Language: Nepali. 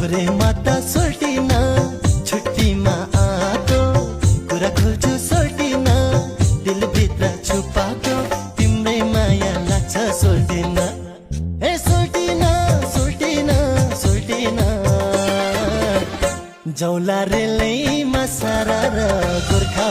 खुरेमा त सोल्टिन छुट्टीमा आएको कुरा खोल्छु सोल्टिन दिलभित्र छुपाएको तिम्रै माया लाग्छ सोल्टिन ए सोल्टिन सोल्टिन सोल्टिन जौला रेलैमा सारा र गोर्खा